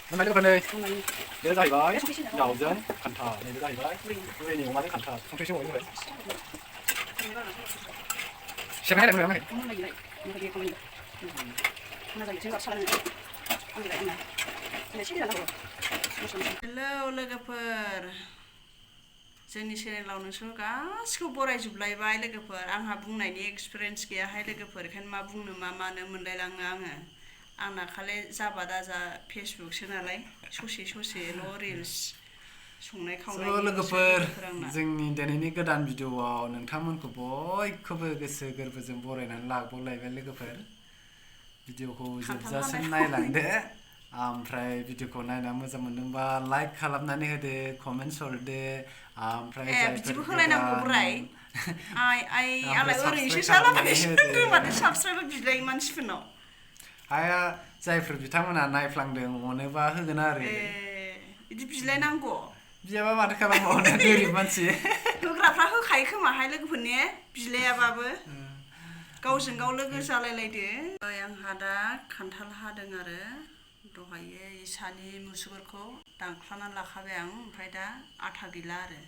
ओमफ्राय लोगोफोर नै बे जाहैबाय दाउजों खान्थाल नैबे जाहैबाय जोंनि अमाजों खान्थाल संख्रि संबाय जोङो सेरनाय होनाय हेलौ लोगोफोर जोंनि चेनेलाव नोंसोर गासिखौबो बरायजोबलायबाय लोगोफोर आंहा बुंनायनि एक्सपिरियेन्स गैयाहाय लोगोफोर ओंखायनो मा बुंनो मा मानो मोनलायलाङो आङो आंना खालि जाबा दाजा फेसबुकसो नालाय ससेल' रिल्स संनाय खावनाय लोगोफोर जोंनि दिनैनि गोदान भिडिअआव नोंथांमोनखौ बयखौबो गोसो गोरबोजों बरायनानै लाबोलायबाय लोगोफोर भिडिअखौ जोबजासिम नायलांदो ओमफ्राय भिडिअखौ नायना मोजां मोनदोंबा लाइक खालामनानै होदो कमेन्ट्स हरदो ओमफ्राय बिदिबो होलायनांगौ बोराय आलाय ओरैनोसो सालाबायदो माथो साबस्क्राइब बिलायो मानसिफोरनाव हाया जायफोर बिथांमोना नायफ्लांदों अनोबा होगोन आरो बिदि बिलायनांगौ बियाबा माथो खालामबावनो गोरिब मानसि होग्राफ्रा होखायो खोमाहाय लोगोफोरने बिलायाबाबो गावजों गाव लोगो जालायलायदो आंहा दा खान्थाल हादों आरो दहायो इसानि मुसुगुरखौ दानख्लानानै लाखाबाय आं ओमफ्राय दा आथा गैला आरो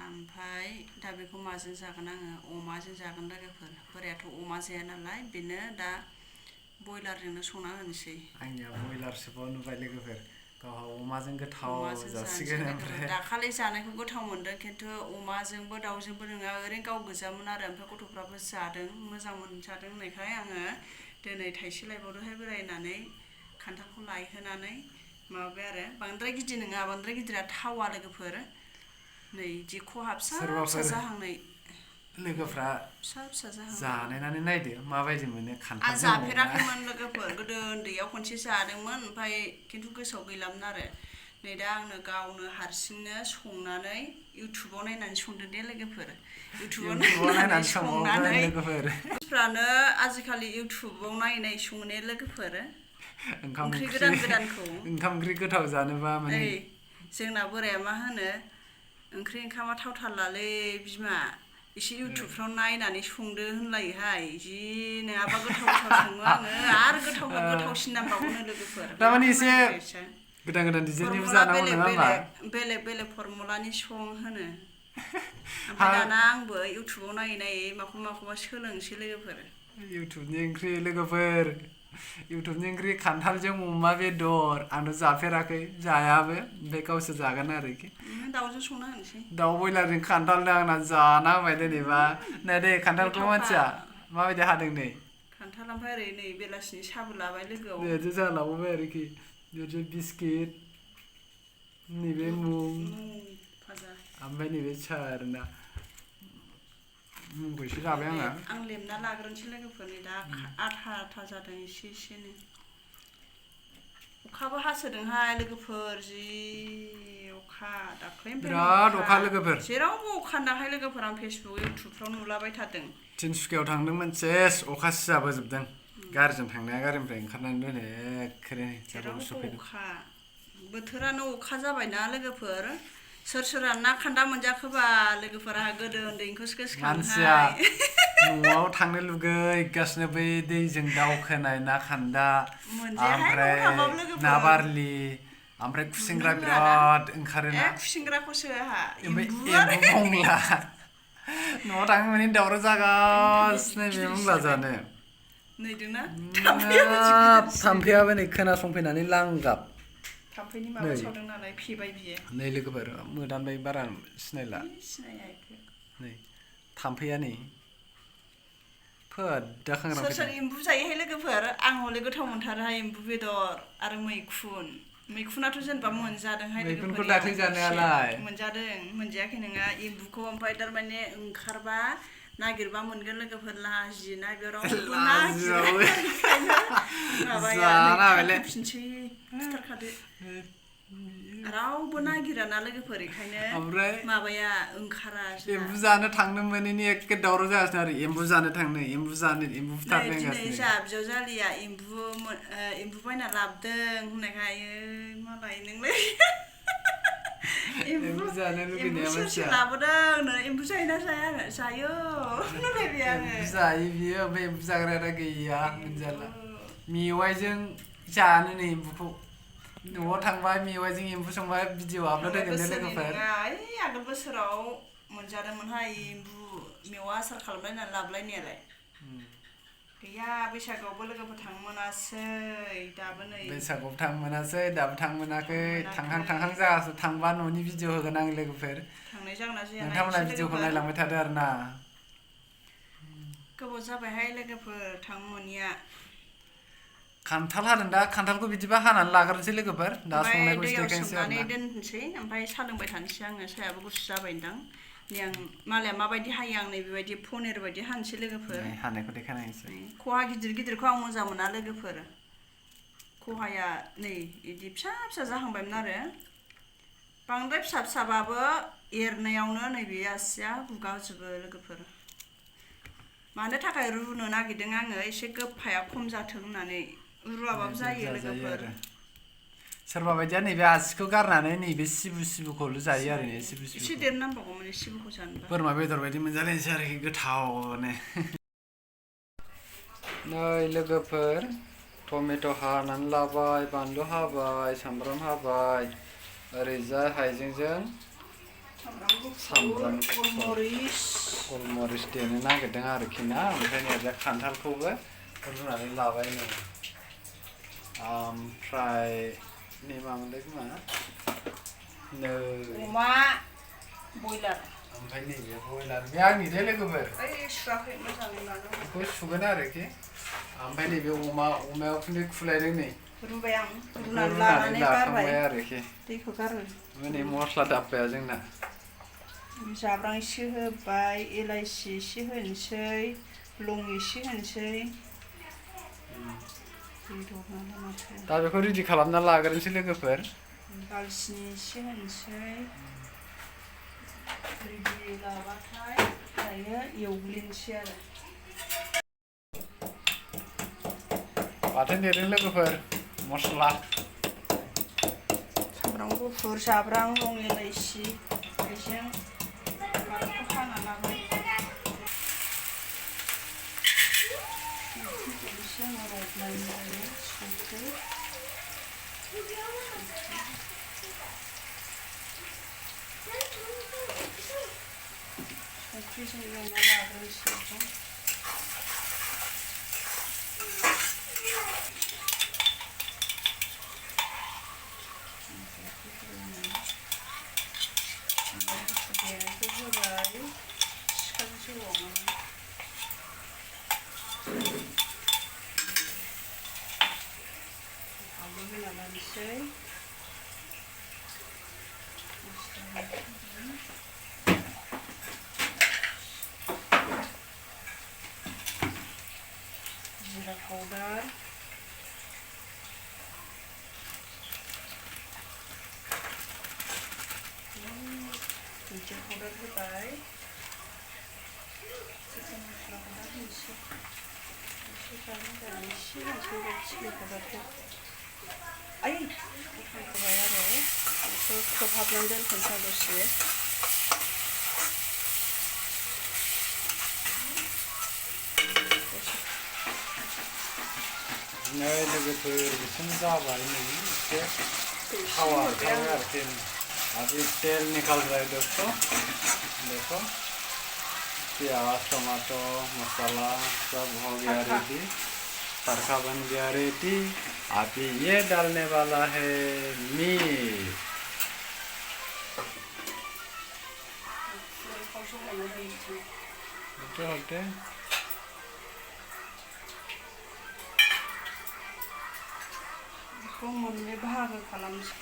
ओमफ्राय दा बेखौ माजों जागोन आङो अमाजों जागोन लोगोफोर बोरायाथ' अमा जाया नालाय बेनो दा बयलारजोंनो संना होनोसै आंनिया बयलारसोबाव नुबाय लोगोफोर गावहा अमाजों गोथाव जासिगोन ओमफ्राय दाखालि जानायखौ गोथाव मोनदों खिन्थु अमाजोंबो दाउजोंबो नङा ओरैनो गाव गोजामोन आरो ओमफ्राय गथ'फ्राबो जादों मोजां मोनजादों होननायखाय आङो दिनै थाइसे लायबावदोंहाय बोरायनानै खान्थालखौ लायहोनानै माबाबाय आरो बांद्राय गिदिर नङा बांद्राय गिदिरा थावा लोगोफोर नै इदि खहा फिसा फिसा जाहांनाय लोगोफ्रा फिसा फिसा जाहांनाय जानायनानै नायदो माबायदि मोनो खान्थाल आं जाफेराखैमोन लोगोफोर गोदो उन्दैयाव खनसे जादोंमोन ओमफ्राय खिन्थु गोसोआव गैलामोन आरो नै दा आंनो गावनो हारसिंनो संनानै इउटुबाव नायनानै संदो दे लोगोफोर इउटुबाव नायनानै संनानै मानसिफ्रानो आजिखालि इउटुबाव नायनाय सङो ने लोगोफोर ओंख्रि गोदानखौ ओंखाम ओंख्रि गोथाव जानोबा माने जोंना बोराया मा होनो ओंख्रि ओंखामा थावथारलालै बिमा एसे इउटुबफ्राव नायनानै संदो होनलायोहाय जि नङाबा गोथाव सङो आङो आरो गोथावसिन नांबावगोनो लोगोफोर थारमाने एसे गोदान डिजाइननिबो जानांगौ नङा होमबा बेलेग फरमुलानि सं होनो ओमफ्राय दाना आंबो इउटुबाव नायै माखौबा सोलोंसै लोगोफोर इउटुबनि ओंख्रि लोगोफोर इउटुबनि ओंख्रि खान्थालजों अमा बेदर आंथ' जाफेराखै जायाबो ओमफ्राय गावसो जागोन आरोखि दाउजों संना होनोसै दाउ बयलारजों खान्थाल आंना जाना होबाय दिनैबा नै दे खान्थालखौ मानसिया माबायदि हादों नै खान्थाल ओमफ्राय ओरै नै बेलासिनि साहाबो लाबाय लोगोआव बेदि जाहा लाबोबाय आरोखि बेदि बिस्किट नैबे मुग फाजा ओमफ्राय नैबे साहा आरोना मुंखौ एसे जाबाय आं लेमना लाग्रोनोसै लोगोफोरनि दा आथा जादों एसेनो अखाबो हासोदोंहाय लोगोफोर जि अखा दाख्लैनिफ्राय बिराद अखा लोगोफोर जेरावबो अखा दाहाय लोगोफोर आं फेसबुक इउटुबफ्राव नुलाबाय थादों तिनसुकियाव थांदोंमोन सेस अखा सिजाबोजोबदों गारिजों थांनाया गारिनिफ्राय ओंखारनानै दोनै एखेरे जेरावबो अखा बोथोरानो अखा जाबायना लोगोफोर सोर ना खान्दा मोनजाखोबा लोगोफोरा गोदो उन्दैखौसो गोसोखाङोहाय न'आव थांनो लुगैगासिनो बै दैजों दावखोनाय ना खान्दा ओमफ्राय ना बारलि ओमफ्राय खुसेंग्रा बिराद ओंखारोना खुसेंग्राखौसो आहा एम्बु बंला न'आव थाङो माने दावराव जागासिनो बे बंला जानो नैदोंना थाम्फैयाबो नै खोनासंफैनानै लांगाब थाम्फैनि माबा सावदों नालाय फेबाय बियो नै लोगोफोर मोदानबाय बारा सिनायला नै थाम्फैया नै फोदाखांना सोर एम्बु जायोहाय लोगोफोर आं हले गोथाव मोनथारोहाय एम्बु बेदर आरो मैखुनाथ' जेनेबा मोनजादोंहाय मैखुनखौ दाख्लै जानायालाय मोनजादों मोनजायाखै नङा एम्बुखौ ओमफ्राय थारमाने ओंखारबा नागिरबा मोनगोन लोगोफोर लाजियोना रावबो नागिरा माबाया फिनसै फुथारखादो रावबो नागिराना लोगोफोर बेखायनो माबाया ओंखारा एम्बु जानो थांनो मोनैनि एखे दावराव जागासिनो आरो एम्बु जानो थांनो एम्बु फुथारनो दिनै जा बिजावजालिया एम्बु बायना लाबोदों होननायखाय मालाय नोंलाय एम्बु जानो लुगैनाया मानसिया लाबोदों एम्बु जायोना जाया जायो होनलायबाय आङो जायो बियो ओमफ्राय एम्बु जाग्राया गैया मोनजाला मेवाइजों जानो नै एम्बुखौ न'आव थांबाय मेवाइजों एम्बु संबाय भिडिअ आपल'ड होगोन दे लोगोफोर आगोल बोसोराव मोनजादोंमोनहाय एम्बु मेवा आसार खालामलायनानै लाबोलायनायालाय गैया बैसागोआवबो लोगोफोर थांनो मोनासै दाबो नै बैसागोआव थांनो मोनासै दाबो थांनो मोनाखै थांहां जागासो थांबा न'नि भिडिअ होगोन आं लोगोफोर थांनाय जागोन ना जाया नोंथांमोना भिडिअखौ नायलांबाय थादो आरोना गोबाव जाबायहाय लोगोफोर थांनो मोनिया खान्थाल हादों दा खान्थालखौ बिदिबा हानानै लाग्रोनोसै लोगोफोर दा संनायखौ दैयाव देखायनोसै सोमनानै आरोना दोननोसै ओमफ्राय साहा लोंबाय थानोसै आङो साहायाबो गुसु जाबायदां नै आं मालाया माबायदि हायो आं नै बेबायदि पनिर बायदि हानोसै लोगोफोर हानायखौ देखायनायसै खहा गिदिरखौ आं मोजां मोना लोगोफोर खहाया नै बिदि फिसा फिसा जाहांबायमोन आरो बांद्राय फिसा फिसाबाबो एरनायावनो नैबे आसिया गुगाजोबो लोगोफोर मानो थाखाय रुनो नागिरदों आङो एसे गोफाया खम जाथों होननानै रुवाबाबो जायो लोगोफोर सोरबा बायदिया नैबे आसिखौ गारनानै नैबे सिबुखौल' जायो आरो एसे देरनांबावगौमोन सिबुखौ जानोबा बोरमा बेदर बायदि मोनजालायनोसै आरोखि गोथावनो नै लोगोफोर टमेट' हानानै लाबाय बानलु हाबाय सामब्राम हाबाय ओरैजाय हाइजेंजों सामब्राम गलमरिस देनो नागिरदों आरोखि ना ओमफ्राय ओरैजाय खान्थालखौबो रुनानै लाबाय नै ओमफ्राय नै मामोनलाय खोमा नै अमा बयलार ओमफ्राय नैबे बयलार बे आंनि दे लोगोफोर सुवाखै मोजाङै लादों बेखौ सुगोन आरोखि ओमफ्राय नैबे अमायाव खिन्थु खुलायदों नै रुबाय आं रुनानै लाखांबाय आरोखि दैखौ गारो नै मस्ला दाब्बाया जोंना जाब्रां एसे होबाय इलाइसि एसे होनोसै लं एसे होनोसै दा बेखौ रेडि खालामना लाग्रोनोसै लोगोफोर दालचिनि एसे होनोसै रेडि लाबाथाय दायो एवग्लिनोसै आरो बाथोन देदों लोगोफोर मस्ला सामब्राम गुफुर जाब्रां लं इलाइसि हाइजें बानलुखौ हाना लाबाय संख्रिजों एवना लाग्रोनोसै जिरा पाउडार दुन्दिया पाउडार होबाय चिकेन मस्ला पाउडार होनोसै एसे जानो एसे होनोसै चिकेन पाउडारखौ होबाय आरो बेखौ खोबहाबनानै दोनथ'नोसै दसे नै लोगोफोर बिदिनो जाबाय नै एसे थावा ओंखारबाय आरोखि अभी तेल निकल रहा है दोस्तों देखो प्याज टमाटो मसाला सब हो गया रेडी तड़का बन गया रेडी अभी ये डालने वाला है मीट होते मोननै बाहागो खालामसै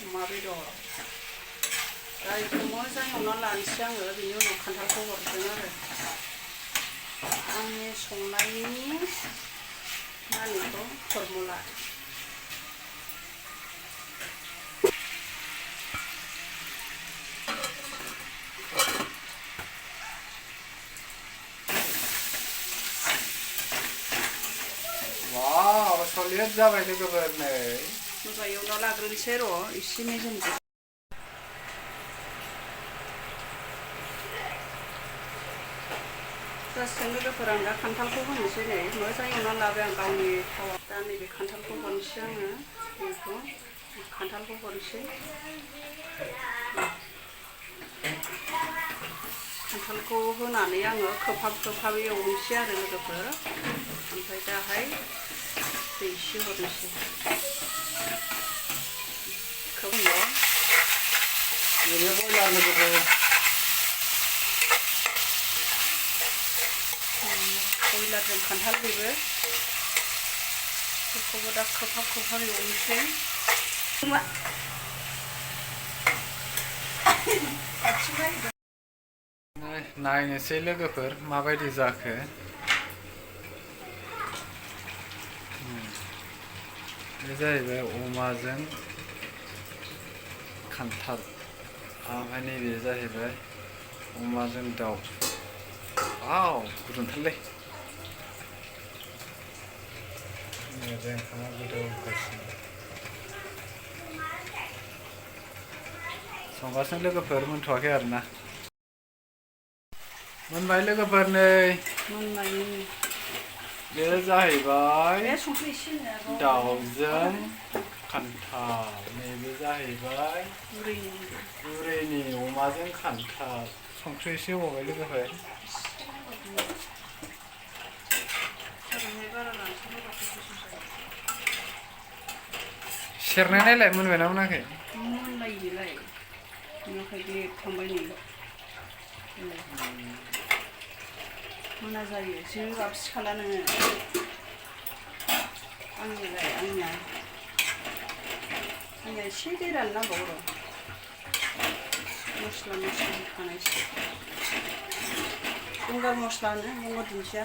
अमा बेदर दा बेखौ मोजां एवना लानोसै आङो बिनि उनाव खान्थालखौ हरगोन आरो आंनि संनायनि मा होनो बेखौ फरमुला सलिद जाबाय लोगोफोर नै मोजां एवना लाग्रोनोसै र' एसे मेजेमजों जासिगोन लोगोफोर आं दा खान्थालखौ होनोसै नै मोजाङै एवनानै लाबाय आं गावनि थावाव दा नैबे खान्थालखौ हरनोसै आङो बेखौ खान्थालखौ हरनोसै खान्थालखौ होनानै आङो खोबहाब एवनोसै आरो लोगोफोर ओमफ्राय दाहाय दै एसे हरनोसै खोबहाब बयलारजों खान्थाल बेबो बेखौबो दा खोबहाब एवनोसै नायनोसै लोगोफोर माबायदि जाखो बे जाहैबाय अमाजों खान्थाल ओमफ्राय नैबे जाहैबाय अमाजों दाउ वाव गुदुंथारलै ओंखामा गोदौगासिनो संगासिनो लोगोफोर मोनथ'वाखै आरोना मोनबाय लोगोफोर नै बे जाहैबाय दाउजों खान्थाल नैबे जाहैबाय बुरैनि अमाजों खान्थाल संख्रि एसे होबावबाय लोगोफोर सेरनाय नायलाय मोनबायना मोनाखै मोनबायलाय मोनाखै देखांबाय नै मोना जायो जि गाबसि खाला नोङो आंनिया एसे दै राननो नांबावो र' मस्ला होखानायसो गंगार मस्ला होनो गंगार दुन्दिया